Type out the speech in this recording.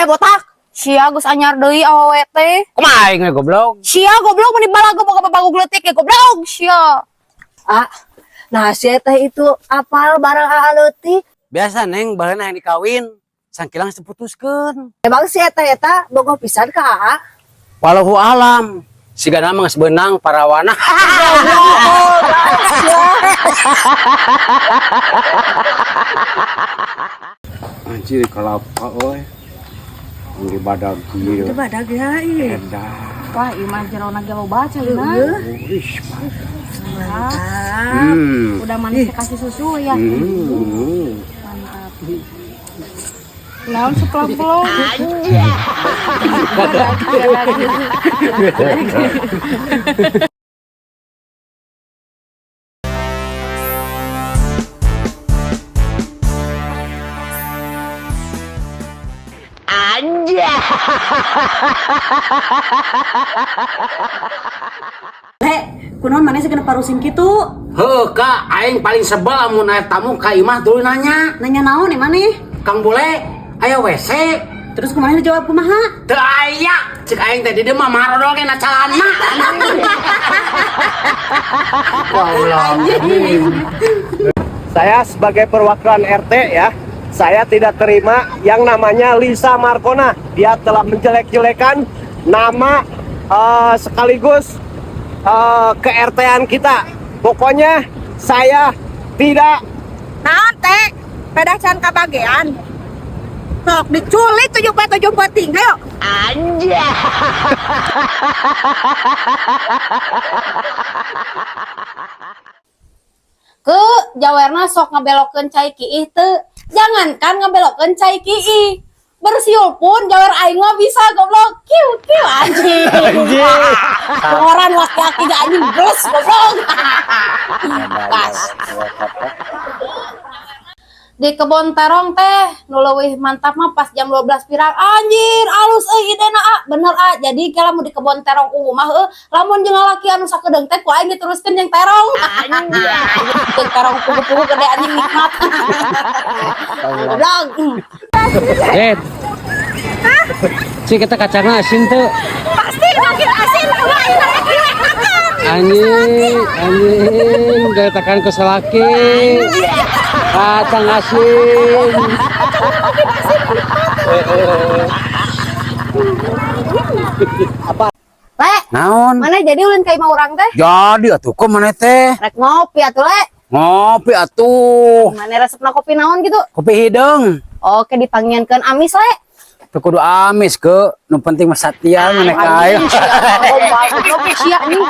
Eh, botak, sia geus anyar deui awewe teh. Kumaha aing we, goblok? Sia goblok, meni balago boga babagug leutik ya, goblok sia. Ah, nah si teh itu apal barang aa leutik. Biasa, Neng, baheula yang dikawin, sangkilang diputuskeun. Emang si eta eta bogoh pisan ka aa? Walau alam, sigana mah geus beunang parawana. Anjir, kalapa euy. Di badag kieu. Itu badag ya ieu. Edan. Wah, ieu mah jerona ge loba calina. Ih, Mantap. Udah manis kasih susu ya. Mantap. Lawan seplong-plong. Le, kunaon maneh kena parusin kitu? Heuh, Kak, aing paling sebel amun aya tamu ka imah tuluy nanya. Nanya naon nih maneh? "Kang Bule, aya WC?" Terus kumaha jawab kumaha? Teu aya. Cek aing teh di dieu mah marodol ge na calana. Allah. Saya sebagai perwakilan RT ya, saya tidak terima yang namanya Lisa Markona. Dia telah menjelek-jelekan nama sekaligus ke-RT-an kita. Pokoknya saya tidak Naon teh? Pedah can kabagean. Sok diculik tujuh tujuh penting, ayo. Ke jawerna sok ngabelokkeun cai kiih teu? Jangankan ngabelokkeun cai kiih. Bersiul pun jawer aing mah bisa, goblok. Kiu kiu, anjing. Pengoran laki-laki gak anjing bros goblok. Pas. Di kebon terong teh nu leuwih mantap mah pas jam 12 pirang, anjir, alus euy idena, ah. Bener, ah. Jadi kalau mau di kebon terong ungu mah heuh, lamun jeung lalaki anu sakedeung teh ku aing diteruskeun jeung terong. Jeung terong pugu-pugu gede, anjing, nikmat. Goblok. Jet. Cik, kita kacangnya asin tuh. Pasti makin asin, kumaha ieu laki makan. Anjing, anjing, tekan ke salaki. Kacang asin. Le, Naon? mana jadi ulin ka imah urang teh? Jadi atuh, kok mana teh? Rek ngopi atuh, Le. Ngopi atuh. Mana resepna kopi naon gitu? Kopi hideung. Oke, dipangiankeun amis, Le. Teu kudu amis ke, nu penting mah satia maneh ka aing. Anjing, sia, goblok sia anjing.